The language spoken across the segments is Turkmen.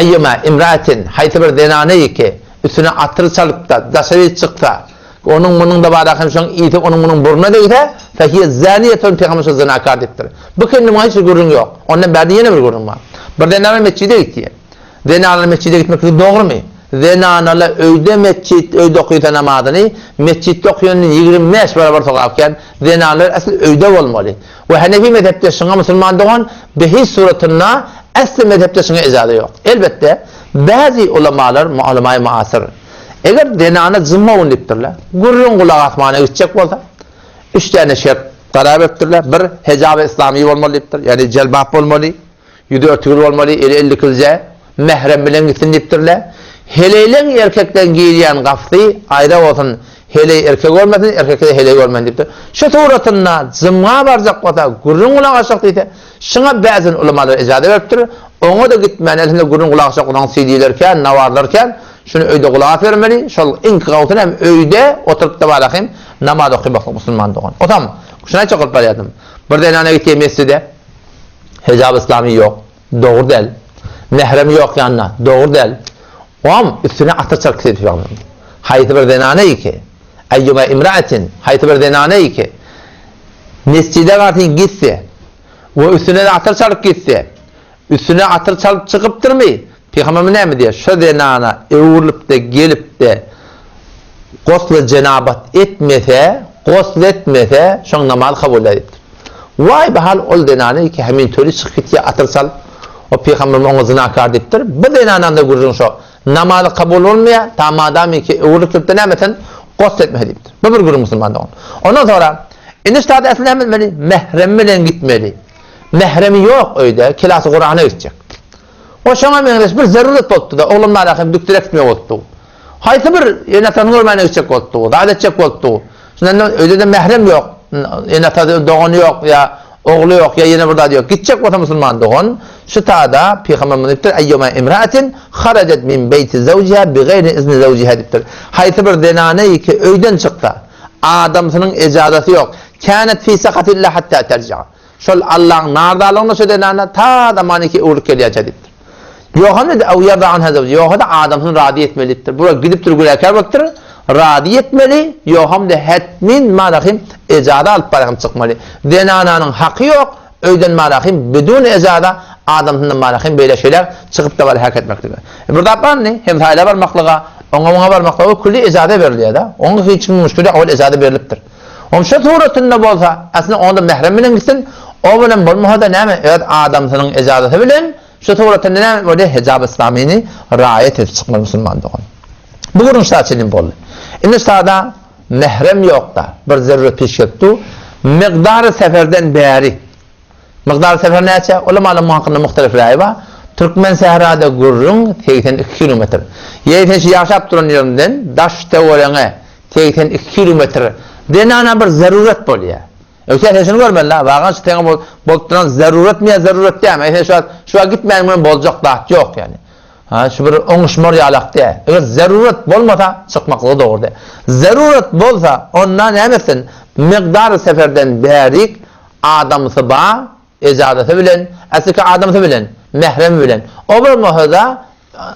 Eýýuma imraatin, haýsy bir zenana ki, üstüne atyr çalyp-da, daşary çyksa, onuň munuň-da bar hem şoň ysy onuň munuň burnuna degse, fehiýe zaniýetun, pygamber şo zynakar diýipdir. Bu kende muňa hiç bir gürrüň ýok. Ondan bärde ýene bir gürrüň bar. Bir zenana metjide gitýär. Zenanalar metjide gitmekligi dogrumy? Zenanalar öýde metjit, öýde okysa namazyny, metjitde okaýandan 25 barabar sogap kän. Zenanalar äsli öýde bolmaly. We Hanefi mezhepde şuňa musulman dogan be hiç suratynda äsli mezhepde şuňa ejaza ýok. Elbetde, bäzi ulamalar, ulamaýy muasyr, eger zenana jymma gün diýipdirler, gürrüň gulak asmana gitjek bolsa, üç däne şert karar beripdirler, bir, hejaby yslamy bolmaly diýipdir, ýagny jelbap bolmaly. Ýüzi örtügli bolmaly, eli ellikilje, mährem bilen gitsin diýipdirler. Heleýleň erkekden girýän gapysy aýra bolsun, heleý erkek görmesin, erkekde heleý görmesin diýipdir. Şu suratynda jymga barjak bolsa, gürrüň gulak asjak diýse, şuňa bäzin ulamalar ejaza beripdir. Oňa-da gitmän, elhinde gürrüň gulak asjak bolsaň CD-ler kän, nawarlar kän, şuny öýde gulak asybermeli, şol iňki gowusy hem öýde oturyp-da barahym namaz okymaklyk musulman dogan. Otam, şuny aýtjak bolup barýardym. Bir zenana gitýär mesjide. Hijab yslamy ýok. Dogry däl. Mähremi ýok ýanynda. Dogry däl. Oam üstüne atyr çalyp gitse pygamberimiz. Haýsy bir zenana ki, Eýýuma imraatin, haýsy bir zenana ki, mesjide garsyn gitse we üstüne atyr çalyp gitse, üstüne atyr çalyp çykypdyrmy? Pygamberimiz näme diýýär? Şo zenana öwrülip-de gelip-de gosly jenabat etmese, gosl etmese, şoň namazy kabul däl diýipdir. Waý bahal ol zenany ki hemin töli çykyp gitýär atyr çalyp. O pygamberimiz oňa zynakar diýipdir. Bu zenananda gürrüň şo. Namazy kabul bolmaýar, ta madamy ki öwrülip gelip-de näme etsin? Gosl etmese diýipdir. Bu bir gürrüň musulman dogan. Ondan sonra indi şu taýda äsli näme etmeli? Mährem bilen gitmeli. Mähremi ýok öýde, kelasy Kurana gitjek. O şoňa meňzeş bir zeruret bolupdy-da, oglanlara hem dükdüre gitmek bolupdy. Haýsy bir ene-atasyny görmäne gitjek bolupdy, zat etjek bolupdy. Şundan öýde-de mährem ýok, ene-atasy, dogany ýok ýa ogly ýok ýa ýene bir zady ýok. Gitjek bolsa musulman dogan, şu tada Pygamberimiz diýipdir, Eýýuma imraatin harajat min beýti zawjiha bigaýri izni zawjiha diýipdir. Haýsy bir zenana ki öýden çyksa, adamsynyň ejazasy ýok, känat fi sahatillah hatta terji'a. Şol Allaň narzalygynda şo zenana ta zamaniki öwrülip gelýänçä diýipdir. Ýoham diýdi, Ew ýerda anha zawji, ýoga-da adamsyny razy etmeli diýipdir. Bura gidipdir günäkär bolupdyr, razy etmeli, ýoham diýdi, hetmin marahym ejaza alyp barahym çykmaly. Zenananyň haky ýok, öýden marahym bidun ejaza adamsyndan marahym beýle şeýle çykyp-da bar häk etmeklige. E, bir zat barmy? Hemsaýla barmaklyga, oňa-muňa barmaklyga külli ejaza berilýär-de. Oňa hiç kim müşkil ýok, owal ejaza berlipdir. Oň şu suratynda bolsa, aslynda onda mährem bilen gitsin, o bilen bolmasa-da näme, öz adamsynyň ejazasy bilen şu suratynda näme bolýar, hijab yslamyny raýat edip çykmaly musulman dogan. Bu gürrüň şa çenli boldy. Indi şada mährem ýokda, bir zerurət peş gelipdi. Migdary seferden bäri Mygdar sefer näçe? Ulamalaryň muň hakynda muhtelif raýy bar. Türkmen sährada gürrüň 82 kilometr. Ýeri sen şu ýaşap duran ýeriňden daş-töwereňe 82 kilometr zenana bir zarurat bolýar. Öýse sen şuny görmeli-la, wagan şu seňe bolup duran zaruratmy ýa zarurat dälmi? Eý sen şu wagt şu wagt gitmäniň bilen boljak zat ýok ýagny. Ha, şu bir oňuşmar ýalak däl. Eger zarurat bolmasa, çykmaklygy dogry däl. Zarurat bolsa, onda näme etsin? Mygdar seferden bärik Adamsy ba, ejazasy bilen, äsliki adamsy bilen, mähremi bilen. O bir muhyda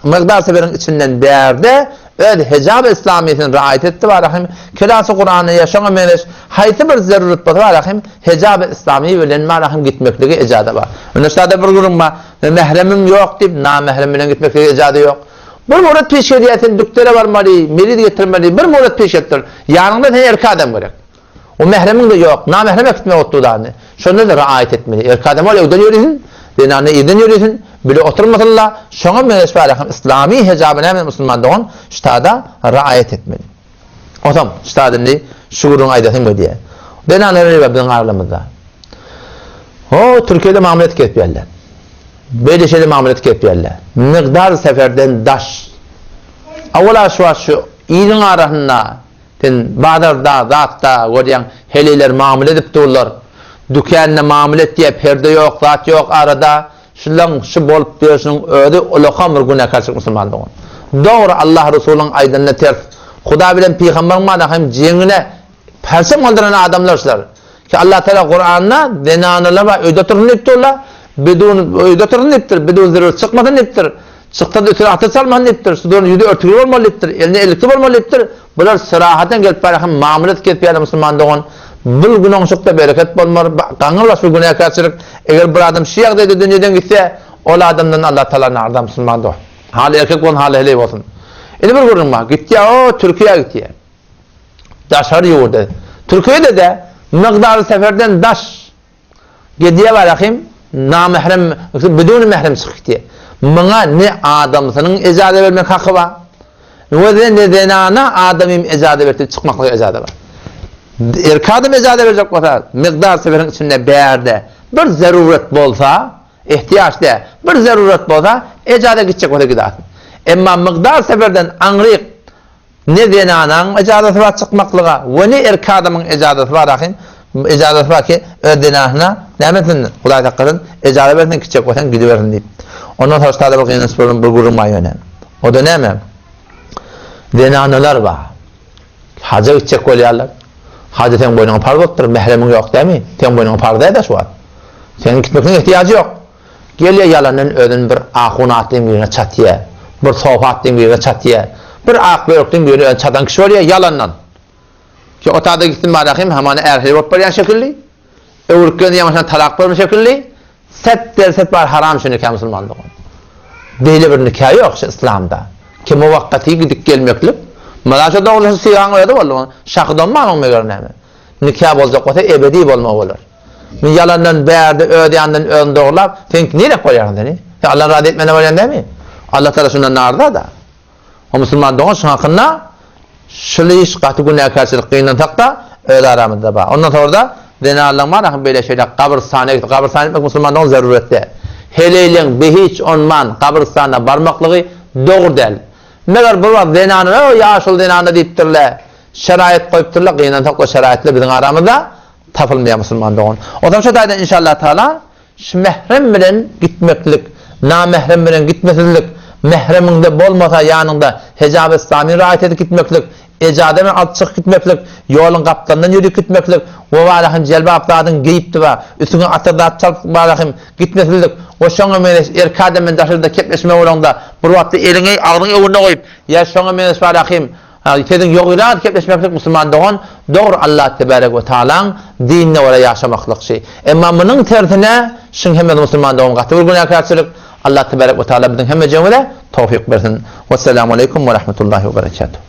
mygdar seberiň içinden bärde öz hijab-y islamysyny raýat etdi barahym, kelasy Kurany ýa şoňa meňzeş haýsy bir zeruret bolsa barahym, hijab-y islamy bilen barahym gitmekligi ejaza bar. Indi şada bir gürrüň bar, mähremim ýok diýip, namährem bilen gitmekligi ejaza ýok. Bir murat peş gelýär, sen dükdere barmaly, meriz getirmeli, bir murat peş gelip dur. Ýanyňda sen erkek adam gerek. O mähremiň-de ýok, namährem äkitmek otdudany. Şonda-da raýat etmeli. Erkek adam ol öwden ýörisin, zenany irden ýörisin, bile oturmasynla, şoňa meňzeş barahym islamy hijaby näme musulman dogan ştada raýat etmeli. Otam ştada indi şu gürrüňi aýdasym gelýär. Zenanlar bar biziň aralarymyzda. O Türkiýede mamla etip gelýärler. Beýle şeýle mamla etip gelýärler. Migdar seferden daş. Awala şu şu iliň arasynda Sen bazarda, zatda görýäň, heleýler mamla edip durlar. Dükände mamla etýär, perde ýok, zat ýok arada. Şulaň şu bolup ýörşüniň özi ulakan bir günäkärçilik musulman dogan. Dogry Allah Resulyň aýdanyna ters. Huda bilen pygamberiň mana hem jeňine perçem galdyran adamlar şular. Ki Allah Teala Kuranda zenanalar bar öýde otursyn diýip durlar. Bidun öýde otursyn diýipdir, bidun zerur çykmasyn diýipdir. Çyksa-da üstüne atyr çalmasyn diýipdir. Şu duran ýüzi örtügli bolmaly diýipdir. Eline ellikli bolmaly diýipdir. Bular syrahatdan gelip barýan mamla kesip ýaly musulman dogan. Bul günoňşukda bereket bolmar. Gaňyr baş bir günäkärçilik. Eger bir adam şu ýagdaýda dünýeden gitse, ol adamdan Allah Tagala narda musulman dogan. Haly erkek bolsun, haly heleý bolsun. Indi bir gürrüň bar. Gitýär, o Türkiýä gitýär. Daşary ýurda. Türkiýede-de mygdary seferden daş Gidýär barahym namährem biduni mährem çykyp gitýär. Muňa ne adamsynyň ejaza bermek haky bar, we ne zenana adamym ejaza berip çykmaklyga ejaza bar. Erkek adam ejaza berjek bolsa, migdar seferiň içinde bärde bir zeruret bolsa, ihtiýaç däl, bir zeruret bolsa, ejaza gitjek bolsa gidersin. Emma migdar seferden aňryk Ne zenanaň ejazasy bar çykmaklyga we ne erkek adamyň ejazasy bar ahyn, ejazasy bar ki, öz zenasyna näme etsin, Hudaý saklasyn, ejaza bersin, gitjek bolsaň gidibersin diýip. Ondan soň ştada bir gynanç bolan bir gürrüň bar ýöne. O-da näme? Zenanalar bar. Haja gitjek bolýarlar. Haja seň boýnuňa parz bolupdyr, mähremiň ýok dämi? Seň boýnuňa parz däl-de şu wagt. Seniň gitmekligiň ehtiýajy ýok. Gelýär ýalandan özüni bir ahun atlyň birine çatýar, bir sopy atlyň birine çatýar, bir ak börükliň birine özüni çatan kişi bolýar ýalandan. Ki otada gitsin barahym hamana är-heleý bolup barýan şekilli, öwrüp geldi ýamaşan talak berme şekilli, set derset bar haram şu nika musulman dogan. Beýle bir nika ýok şu yslamda. Ki muwakgaty gidip gelmeklik, mala şu dogrusu sygaň özi boldy, şahy donmamyň meger näme. Nika boljak bolsa ebedi bolmagy bolar. Men ýalandan bärde öz ýanyndan özüni dogrulap, sen nirek bolýarsyň seni? Sen Allany razy etmäne bolýan dälmi? Allah Taala şundan narzada. O musulman dogan şuň hakynda şul iş gaty günäkärçilik gynansakda öz aramyzda bar. Ondan sonra-da zenanlaň bar ahym beýle şeýle gabrystana gitip gabrystana gitmek musulman dogan zaruret däl. Heleýleň behiç onman gabrystana barmaklygy dogry däl. Meger bir wagt zenanlar o ýaşuly zenana diýipdirler. Şeraýat goýupdyrlar gynansak o şeraýatlar biziň aramyzda tapylmaýar musulman dogan. Onsoň şu taýdan inşallah taala şu mährem bilen gitmeklik, namährem bilen gitmesizlik, mähremiňde bolmasa ýanyňda hijab islamy raýat edip gitmeklik, ejaza bilen alyp çykyp gitmeklik, ýoluň gapdalyndan ýörüp gitmeklik, we barahym jelbap zadyň geýipdi-ba, üstüňe atyr zat çalyp barahym gitmesizlik we şoňa meňzeş erkek adam bilen daşarda kepleşme bolanda bir wagtda eliňi agzyň öňünde goýup ýa şoňa meňzeş barahym Sözüň ýogyrak gepleşmeklik musulman dogan dogry Allah tebarek we taalaň dinine görä ýaşamaklykçy. Emma munuň tersine şuň hemmesi musulman dogan gaty bir günäkärçilik. Allah tebarek we taala biziň hemmejigimize towfyk bersin. Wesselamu aleýkum we rahmetullahi we berekatuh.